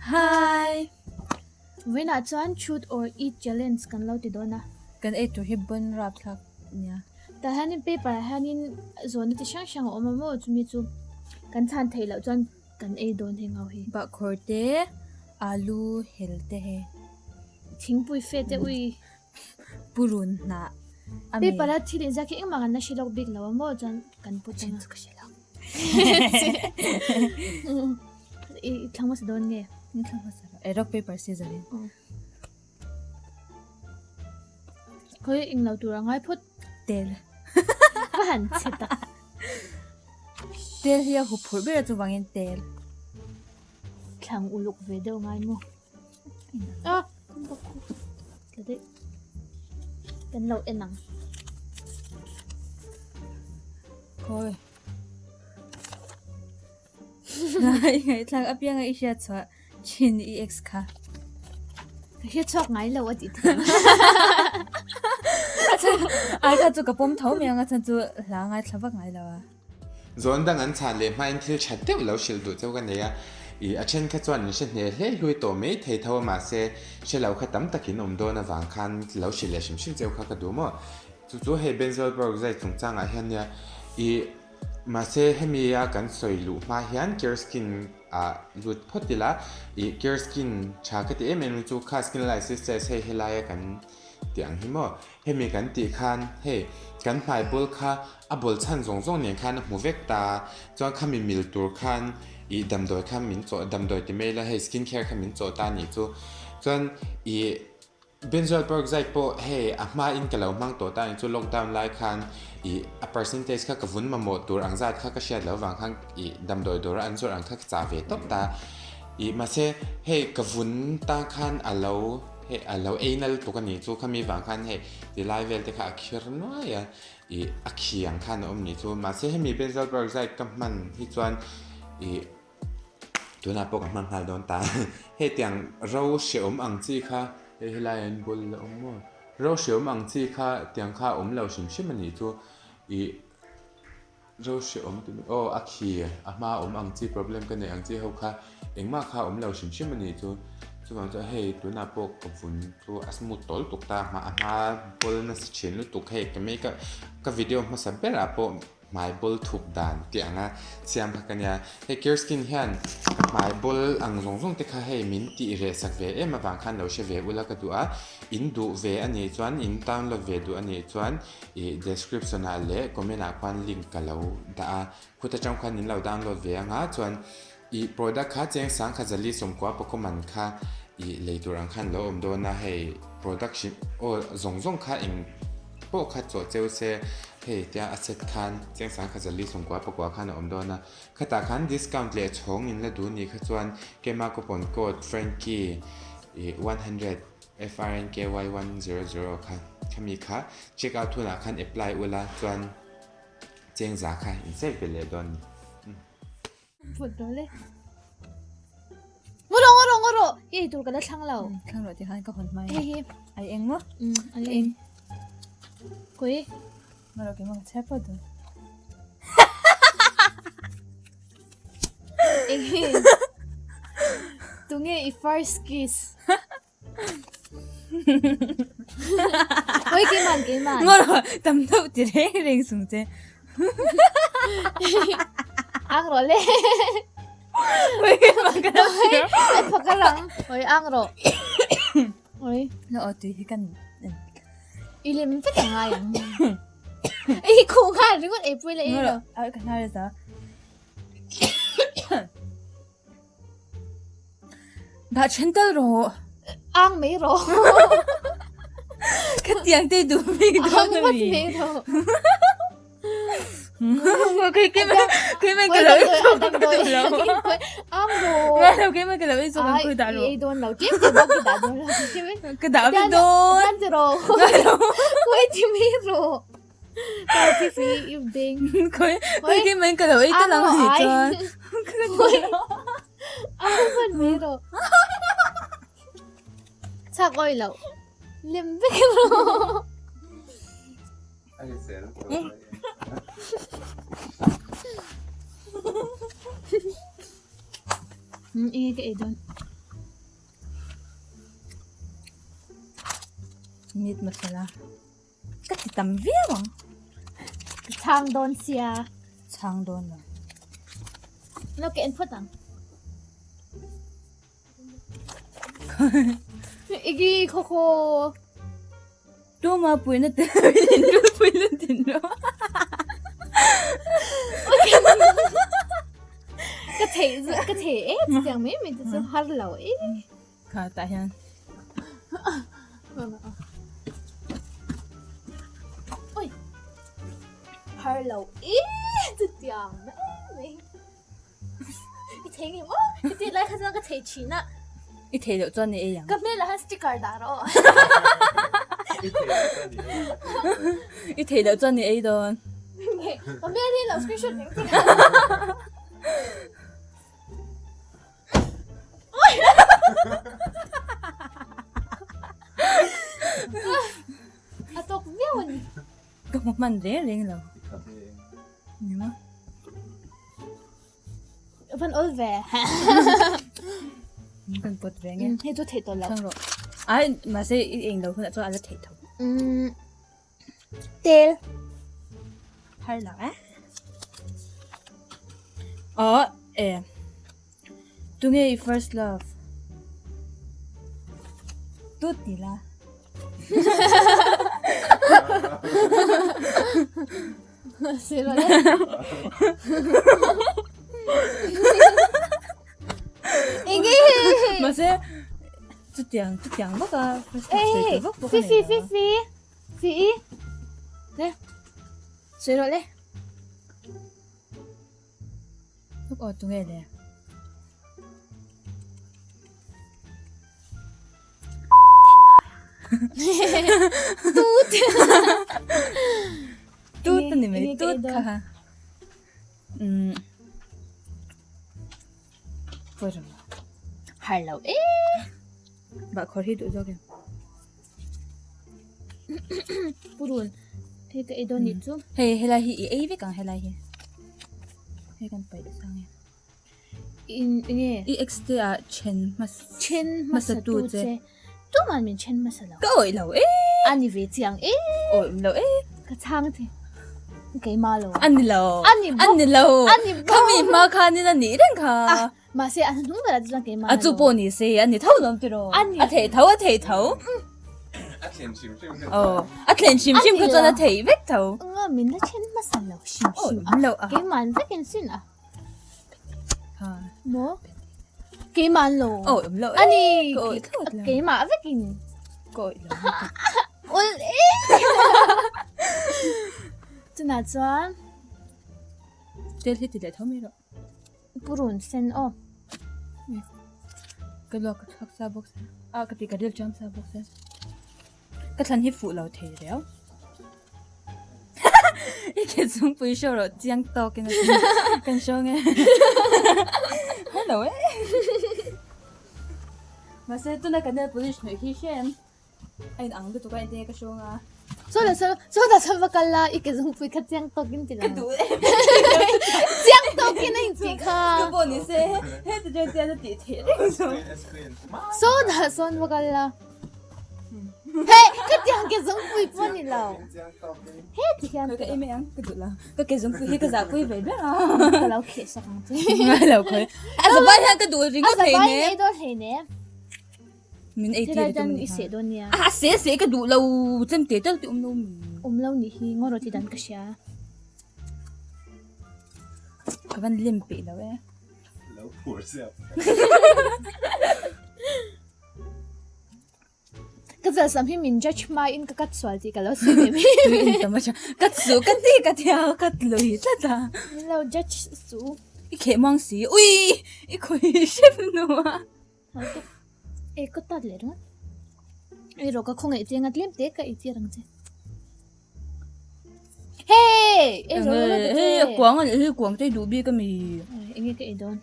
Hi! Vawiinah chuan Truth or Eat Challenge kan lo ti dawn a. Kan ei tur hi bawn rap thlak nia. Tah hianin paper ah hianin zawhna chi hrang hrang a awm a maw chumi chu kan chhan theih loh chuan kan ei dawn heng ho hi. Bahkhawr te, alu hel te hei. Thingpui fe te ui. Purun hnah a mi. Paper a thil inziak hi engmah kan la hre lawk bik lo a maw chuan kan put ang a. Chu ka hre lo. I thlang hmasa dawn nge? I thlang hmasa rawh. Eh rock paper scissor in. Khawi eng lo tur a ngai phawt. Tel. Ka han chhe tak. Tel hi a hup phurh ber a chuvangin tel. Thlang uluk ve deuh ngai maw? Ah! Tla daih. Kan lo en ang. Khawi. Ngai ngaihthlak apianga i hriat chhuah thin i ex kha. Ka hriat chhuak ngai lo a tih theih. Ai kha chu ka pawm tho mai ang a chhan chu hla ngaithla vak ngai lo a. Zawn dang an chhan leh hmain thil that deuh lo hrilh duh cheu ka nei a, ih a then kha chuan an hre hne hle hlui tawh mai thei tho a mahse hre lo kha tam takin awm dawn avang khan lo hrilh leh hrim hrim cheu kha ka duh maw. Chu chu hei benzoyl peroxide chungchangah hian nia ih mahse hemi a kan sawi luh hma hian care skin ah lut phawt ila ih care skin tha ka ti em em chu kha skin lysis test hei helaia kan tih ang hi maw. Hemi kan tih khan hei kan hmai bul kha a bul chhan zawng zawng nen khan a hmu vek ta chuan khami mil tur khan ih damdawi kha min chawh damdawi ti mai ila hei skin care kha min chawh ta a nih chu chuan ih benzoyl peroxide pawh hei a hma in ka lo hmang tawh ta a nih chu lockdown lai khan ih a percentage kha ka vun mamawh tur ang zat kha ka hriat loh vang khan ih damdawi dawr a an zawrh ang kha ka chah ve tawp ta ih mahse hei ka vun tan khan a lo. Hei a lo ei nal tuk a nih chu khami vang khan hei ti lai vel te kha a khir nuai a ih a khi ang khan a awm nih chu mahse hemi benzoyl peroxide ka hman hi chuan ih tunah pawh ka hmang nghal dawn ta hei tiang ro hreawm ang chi kha hei helai ah hian bul a awm maw ro hreawm ang chi kha tiang kha a awm lo hrim hrim a nih chu ih. Zo hreawm ti mai aw a khi a hma awm ang chi problem ka neih ang chi ho kha engmah kha awm lo hrim hrim a nih chu chuvang chuan hei tunah pawh ka vun chu a smooth tawl tuk ta a hma bawl nasa thin lutuk hei ka makeup ka video hmasa berah pawh hmai bawl thup dan tih anga siam kha ka nia hei care skin hian hmai bawl ang zawng zawng te kha hei min tih reh sak ve em avang khan lo hre ve ula ka duh a in duh ve a nih chuan in download ve duh a nih chuan. Ih description ah leh comment ah khuan link ka lo dah a, khut atang khuan in lo download ve anga chuan ih product kha cheng sangkhat zali sawmkua pawkawman kha ih lei tur ang khan lo awm dawn a hei product hrim aw zawng zawng kha eng pawh kha chawh cheu se hei tia a set khan cheng sangkhat zali sawmkua pakua khan a awm dawn a khatah khan discount leh chhawng in la duh nih kha chuan kema coupon code frankie ih 100 FRNKY100 kha khami kha check out hunah khan apply ula chuan chengza kha in save ve leh dawn ni. Phut dawn le. Ngawro ngawro ngawro i ei tur ka la thlang lo. Thlang lo ti khan ka hawn hmai. Hei hi. Ai eng maw? Ai eng. Koi. Ngawro ke maw ka chhiar pawh dawn. Eng hi. Tunge i first kiss? Oi keiman keiman. Ngawro tam deuh ti reng reng sung che. Ang rawh le. Oi keiman ka lo Oi ai phak a lang. Oi ang rawh. Oi. No aw tui hi kan I lem vek a ngai ang. Ei khuh nghal ringawt ei pui la ei lo. Ngawro ai ka hnar za. Dah then tal rawh. Ang mai rawh. Ka tiang te duh bik dawn Ang vat mai rawh. Kei kei man kei man ka lo ei zawk ka duh lo. Ang rawh. Ngai lo kei man ka lo ei zawk ang khawi dah rawh. Ei dawn lo tlem te bawk i dah dawn lo. Ka dah vek dawn. Tian ti rawh. Ngai lo. Khawi ti mai rawh. Khawi khawi kei man ka lo ei tal ang a nih chuan. Chak awi loh lem vek rawh. Enge ka ei dawn. Meat masala. Ka ti tam viau ang. Ka chhang dawn sia. Chhang dawn lo. Lo ka en phawt ang. Igi kho kho. Tuma puina te tin ro puina tin ro. Ka thei ka thei e chiang mai mai te chu har lo e. Kha tah hian. Oi. Har lo e chutiang mai mai. I thei nge maw? I tih lai kha chuan ka thei thin a. I thei loh chuan i ei ang. Ka hmelah hian sticker dah rawh aw. I thei loh chuan i ei dawn. Ka hmel hi lo screenshot reng che. A tawk viau a ni. Ka hmu hman reng reng lo. Ni maw? Van awl ve. Kan pawt ve nge. Hei chu theih tawh lo. Thlang rawh. Ai, mahse i eng lo hunah chuan a la theih tho. Tel. Har lo eh. Aw, e. Tunge i first love? Tut ti la. Mahse chutiang chutiang vak a first love sawi tur vak pawh ka nei lo. Fifi fifi fifi le sawi rawh le. Tuk aw tunge le. Tut. Tut ani mai tut kha. Um. Pawh Har lo e. Bah khawr hi duh zawk em. Purun hei ka ei dawn nih chu. Hei helai hi i ei vek ang helai hi. Hei kan paih sang e. In enge? I ex te ah then hmasa then hmasa tu che. Tuman min then hmasa lo. Ka awih lo e. A ni ve chiang e. Awih lo e. Ka chhang the. Keimah lo. A ni lo. A ni bawk. A ni lo. A ni bawk. Khami hma khanin a nih reng kha. Ah. Mahse a hnung berah chuan keimah A chu pawh ni se a ni tho lawm tiraw? A ni. A theih tho a theih tho. A thlen hrim hrim kha chuan. Aw a thlen hrim hrim kha chuan a theih vek tho. Nga min la then hmasa lo hrim hrim a. Lo a. Keimah vek in sin a. Ha. Maw? Keimah lo. Aw awm lo. A ni. Ka awih thlawt lo. Keimah vek in. Ka awih lo. Ul e. Chunah chuan. Tel hi ti leh tho mai rawh. Purun sen aw. Ka luak ka chhuak sa bawk sia. A ka ti ka ril cham sa bawk sia. Ka thlan hi fuh lo thei riau. I ke chungpui show rawh chiang tawk in a ti. Kan show nge. Hello e. Mahse tuna kan nail polish hnawih hi hrem. A in ang lutuk a engtin nge ka hrawng a. Saw la saw saw ta saw va kal la i ke zung pui kha chiang tawk in ti Ka duh em. Chiang tawk in a in tih kha. Ka pawh ni se he ti chuan chian a tih theih reng chu. Saw ta sawn va kal la. He ka tiang ke zung pui pawh ni lo. He ti hian. Ka em ang ka duh la. Ka ke zung pui hi ka zah pui ve ber a. Ka lo kheh sak ang che. Ngai lo khawi. A zabai hian ka duh ringawt thei ne. A zabai in ei dawn hlei ne. Min ei tir tum i seh dawn nia. A seh seh ka duh lo chem te tal ti awm lo mi. Awm lo nih hi ngaw rawh ti dan ka hria. Ka van lem peih lo e. Lo phur siap. Ka zal sam hi min judge hma in ka cut sual tih ka lo sawi ve mai. Tui in tam a tha. Cut suh ka ti ka tia cut lui tlat a. Min lo judge suh. I kheh muang si. Ui! I khawi hrep nu a. E ka tat leh ringawt. Ei rawh ka khawngaih che anga tlem te ka ei tir ang che. Hey! Ei rawh rawh rawh Hei a kuang a nih hi kuang te i duh bik ami. Enge ka ei dawn.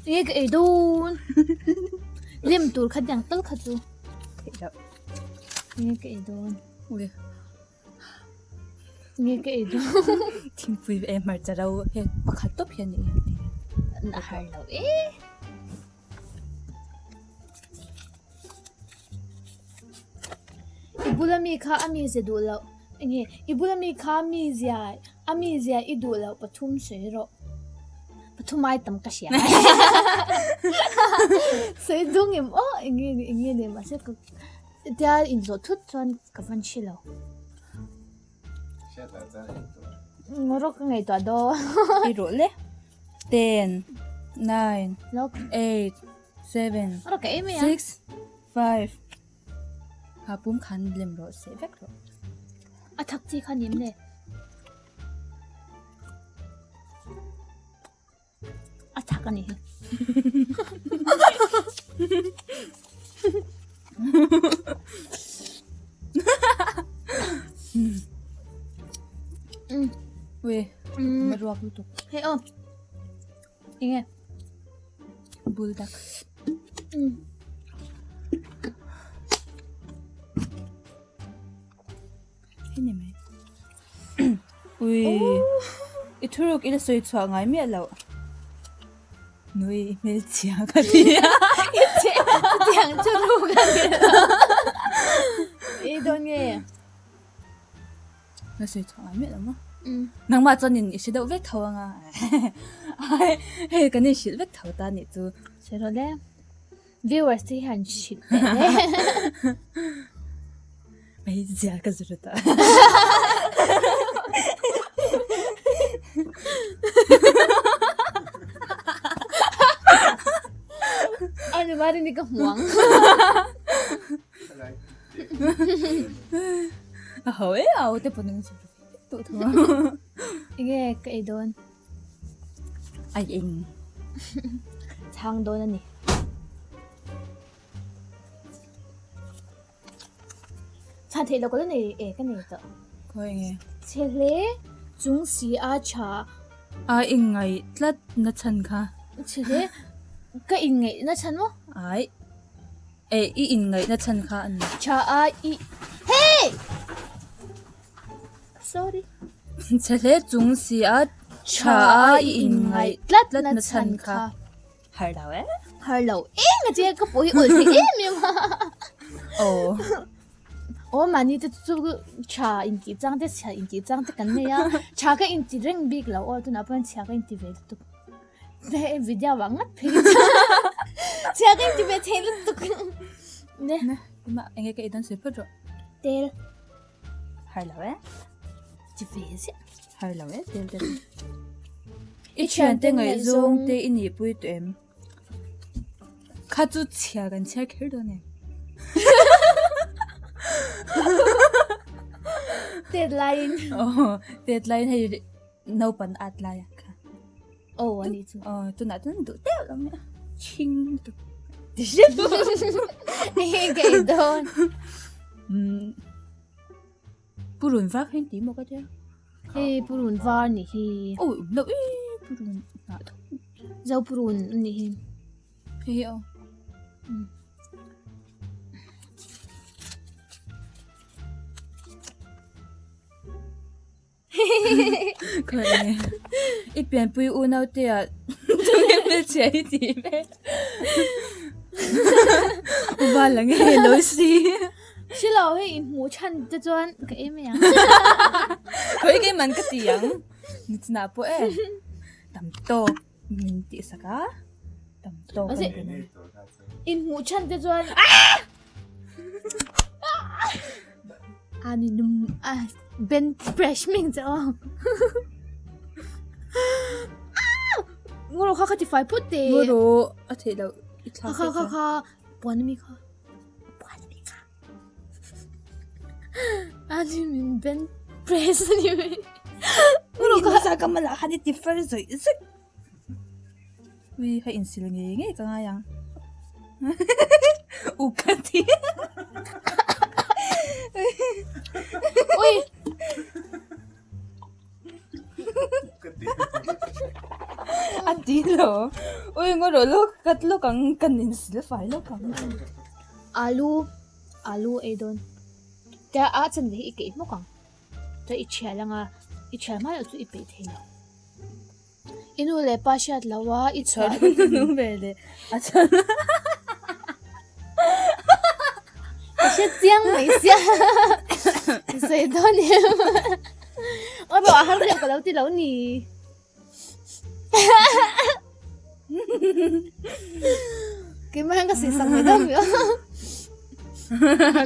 Enge ka ei dawn. Lem tur kha tiang tal kha chu. Theih loh. Enge ka ei dawn. Ui. Nge ka ei dawn. Thingpui e hmarcha ro he pakhat tawp hian a ni em tih. A har lo e. bula mi kha a mizia duh loh enge i bula mi kha mizia a mizia i duh loh pathum sawi rawh. Pathum ai tam ka hria. Sawi dung em aw enge ni enge ni mahse ka tia inzawh thut chuan ka van hre lo. Ngawrawk ka ngaihtuah dawn. I rawh le. 10 9 8 7 6 5 Ha pum khan lem rawh seh vek rawh. A thak chi kha nim le. A thak a ni hi. Ui, ma ruak lutuk. Hei aw. Enge? Buldak. Hei ni mai. Ui. I thuruk ila sawi chhuah ngai miah loh. Nui i hmelchhia ka ti a. I chutiang thuruk a ni lo. I dawn nge? La sawi chhuah ngai miah lo maw? Nangmah chuan in i hre deuh vek tho anga. Hei kan inhrilh vek tho ta nih chu. Sawi rawh le. Viewers te hian hrilh teh le. Mai zia ka zir ta. Ani mari ni ka hmuang. A ho e au te pawh nang zir tu tho. Enge ka ei dawn. Ai eng. Chhang dawn a ni. Chhan theih loh ka la nei e ka nei tawh. Khawi enge? Chhe hle chung si a tha. A inngaih tlat na chhan kha. Chhe hle ka inngaih na chhan maw? Ai. E i inngaih na chhan kha a ni. Tha a i hey! Sorry. Chhe hle chung si a tha a i inngaih tlat na chhan kha. Har lo e. Har lo eng a che ka pawh hi awl thei em em a. Aw. Aw mahni te chu tha intih chang te chhia intih chang te kan nei a. Tha ka inti reng bik lo aw tunah pawh hian chhia ka inti ve lutuk. Hei video ah ngat phei chuan chhia ka inti ve thei lutuk. Ne. Ne ema enge ka idan sawi phawt rawh. Tel. Har lo e. Ti ve ziah. Har lo e tel te. I thiante ngaihzawng te i nihpui tawh em? Kha chu chhia kan chhiar kher dawn em? Tet laiin. Aw tet laiin hei naupan at lai ang kha. Aw a nih chu. Aw tunah chuan duh deuh lo mai a. Chhing lutuk. Ti hrep. Enge ka ei dawn. Umm purun var kha in ti maw ka tia. Hei purun var nih hi. Aw lo i purun hnah tho. Zo purun a nih hi. Hei hi aw. Khawi i pianpui unau te ah tunge hmelchhia hi tih ve uva la nge lo si. Hrilo hei in hmuh chhan te chuan ka em mai ang. Khawi ke man ka ti ang nichinah pawh e tam tawk min tih sak a tam tawk a ni. In hmuh chhan te chuan Ani num a ben fresh ming che aw. Ngoro kha kha ti fai phut te. Ngoro a theih loh i thlak Kha kha kha puan mi kha. Puan mi kha. Ani min ben press ani mi. Ngoro kha sa ka mala khan i ti far zawih zawih. Ui hei insil ngei ngei ka ngai ang. U ka ti. Ui. A ti lo. Ui ngaw rawh lawk kat lawk ang kan insil fai lawk ang. Alu alu ei dawn. Tia a chan ve hi i keih hmawk ang. Chuan i thial anga i thial hma loh chu i peih thei lo. I nu leh pa hriat lo a i chhuah nu ve leh a chhan ka hre Hre chiang mai sia. Sawi dawn em? Aw rawh a har deuh ka lo ti lo ni. Keimah hian ka sawi sak mai dawn mi aw.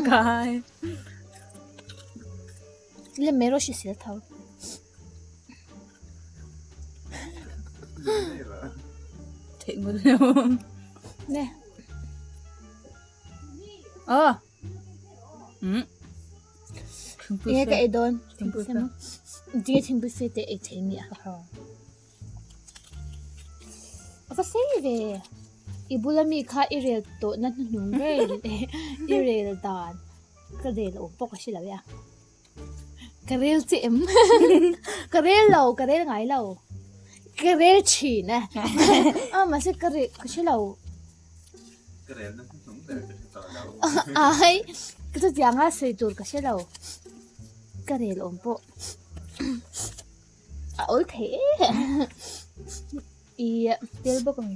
Kai. Lem mai rawh hrisel tho. Theih ngul lo. Nè. Ờ. Ừ. Nghe ka ei dawn. Thingpui fe. Tinge thingpui fe te ei thei nia. A va sei ve. I bula mi kha i rel tawh na hnuhnung ber i rel dan ka rel awm pawh ka hre lo e a. Ka rel che em? Ka rel lo, ka rel ngai lo. Ka rel thin e. A mahse ka rel ka hre lo. Ka rel na hnuhnung ber ka hre tawh lo. Ai, ka chutianga sawi tur ka hre lo. Ka rel awm pawh a awl thei e. I tel bawk ang.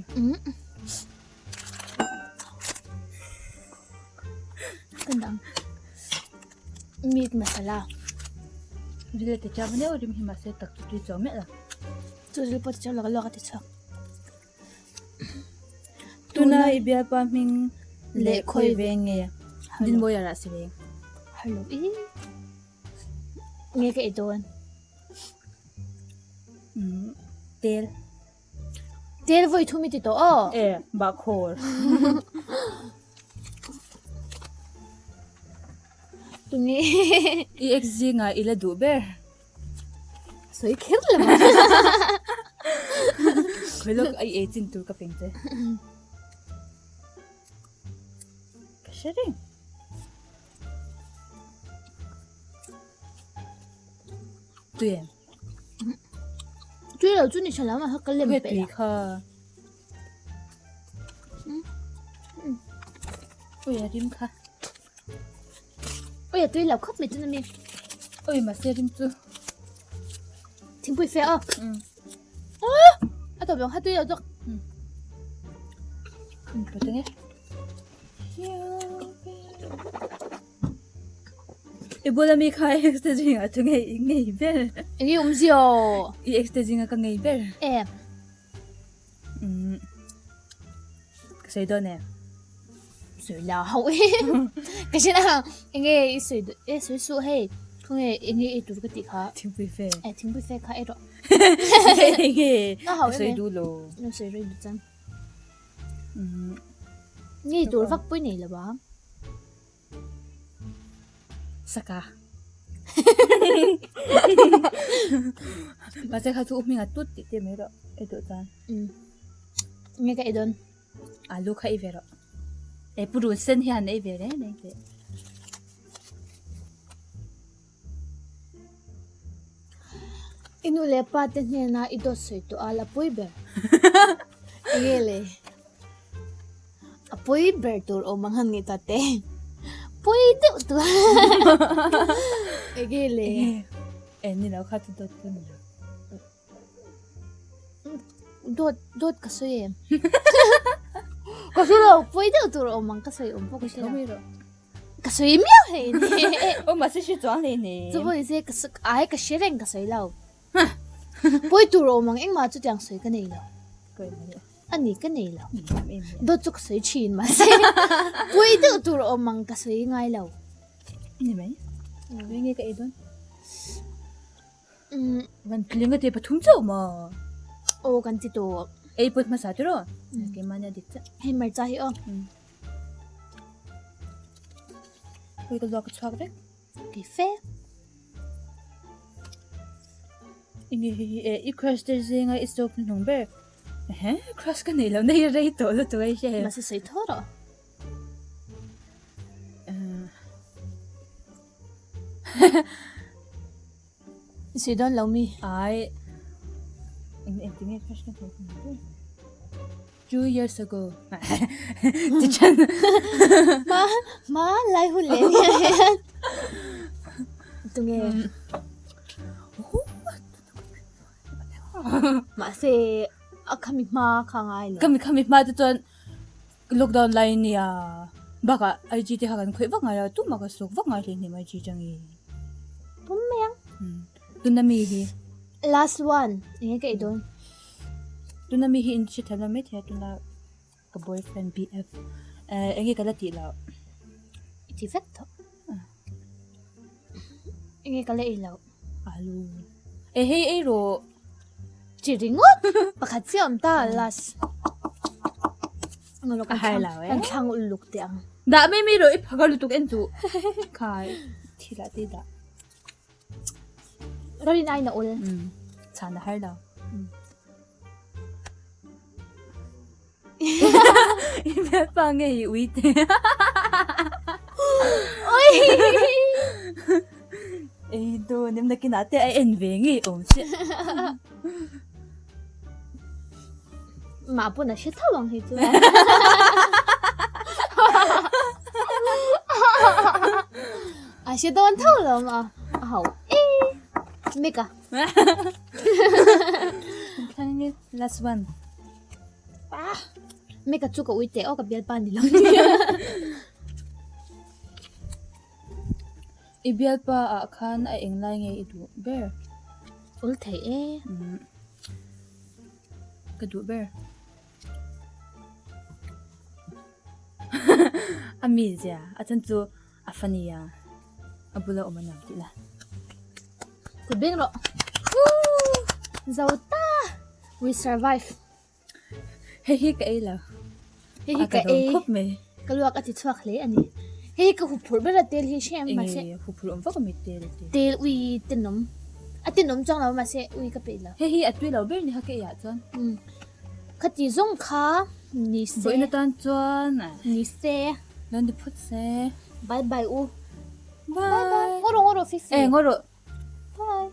Ka dang. Meat masala. Ril te chak neu rim hi mahse tak chu tui chuang miah lo. Chu ril pawh ti chak lo ka luak a ti chhuak. Tuna i bialpa hming leh khawi veng nge? Dinmawi a rah si veng. Hello i. Nge ka ei dawn? Tel. Tel vawi thum i ti tawh aw. E, bahkhawr. Tunge. I ex zingah i la duh ber. Sawi kher lo ang. Khawi lawk ai ei chin tur ka peng che. Ka hre reng. Tui em? Tui lo chu ni tha lo a ka lem peih la. Tui kha. Ui a rim kha. Ui a tui lo khawp mai chu na mi. Ui mahse rim chu. Thingpui fe aw. A tawp lo kha tui lo zawk. Patenge. I bula mi kha ex te zingah chu ngei i ngei ber. Enge awmzia aw? I ex te zinga ka ngei ber. E. Umm. Ka sawi dawn em? Sawi la hauh e. Ka hre na enge i sawi duh e sawi suh hei. Khawnge enge ei tur ka tih kha. Thingpui fe. E thingpui fe kha ei rawh. Enge ka sawi duh lo. Ka sawi rei duh chuan. Ngei tur vak pawh i nei lo a. Saka. Mahse kha chu u hming a tut tih te mai rawh ei duh chuan. Nge ka ei dawn? Alu kha ei ve rawh. Ei purun sen hian ei ve reng reng teh. I nu leh pa te hnena i dawt sawi tawh a la pawi ber. Enge le? A pawi ber tur awm ang han nge ta te. Pawi deuh tur. Enge le? E ni lo kha chu dawt chu ni lo. Dawt dawt ka sawi em? Ka hre lo pawi deuh tur awm ang ka sawi awm pawh ka hre lo. Ka sawi miau hlei ni. Aw mahse hre chuang hlei ni. Chu pawh nise ka sawi ai ka hre reng ka sawi lo. Pawi tur awm ang engmah chutiang sawi ka nei lo. A ni ka nei lo. Dawt chu ka sawi thin mahse pawi deuh tur awm ang ka sawi ngai lo. Ni mai. Nge ka ei dawn. Van tling a te pathum chauh maw? Aw kan ti tawh. Ei pawt hmasa tiraw? Keimahni a dik chiah. Hei hmarcha hi aw. Ui ka luak ka chhuak vek. Kei fe. Enge hei hi e i crush te zinga i stop hnuhnung ber. Ehe crush ka nei lo nei rei tawh lutuk a i hre. Mahse sawi thaw rawh. I sawi dawn lo mi? Ai eng engti nge crush ka neih hnuhnung ber. 2 years ago ti than ma ma lai hun leh nia hian tunge mahse a khami hma kha ngai lo kami khami hma te chuan lockdown lai nia. Bakah IG te kha kan khawih vak ngai lo, tumah ka suk vak ngai hleihnem IG tangin. Pum mai ang. Tuna mi hi. Last one, enge ka ei dawn? Tuna mi hi in hre thiam lo maithei a, tuna ka boyfriend BF. Enge ka la tih loh? I ti vek tawh. Enge ka la ei loh? Alu. E hei ei rawh. Chi ringawt. Pakhat chiah awm ta last. Ngolo kan Hai lo eh. Kan thlang uluk teh ang. Dah mai mai rawh i phakar lutuk en chu. Khai thil ah te dah. Rawlin ai na ul. Chhan a har lo. I hmel pa nge i ui te. Oi! Ei do nem nakin ah te a en ve ngei awm chiah. Mah pawn a hre tho ang hei chu. A hre dawn tho lo ma. A ho e. Mika. Last one. Mika chu ka ui teh aw ka bialpa ni lo. I bialpa ah khan a englai nge i duh ber? Ul thei e. Ka duh ber. A mi zia a chan chu a funny a a bula awm a nuam tih la. Kut beng rawh. Zo ta! We survive. Hei hi ka ei lo. Hei hi ka ei. Khawp mai. Ka luak a ti chhuak hle a ni. Hei hi ka huphurh ber a tel hi hre em mahse. Enge huphurh awm vak a mi tel te. Tel ui tenawm. A tenawm chuang lo mahse ui ka peih lo. Hei hi a tui lo ber ni kha ka ei ah chuan. Umm. Khati zawng kha ni se. Vawiin atan chuan. Ni se. Lo ni phawt se. Bye bye u. Bye bye. Ngaw rawh ngaw rawh Fifi. Eh ngaw rawh. Bye.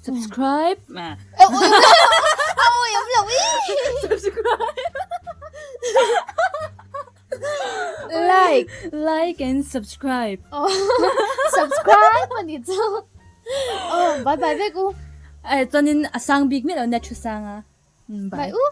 Subscribe. Subscribe. Like. Like and subscribe. Oh, subscribe ani chu. Oh, bye bye vek u. Eh, chuanin a sang bik miah lo nia thu sang a. Bye u.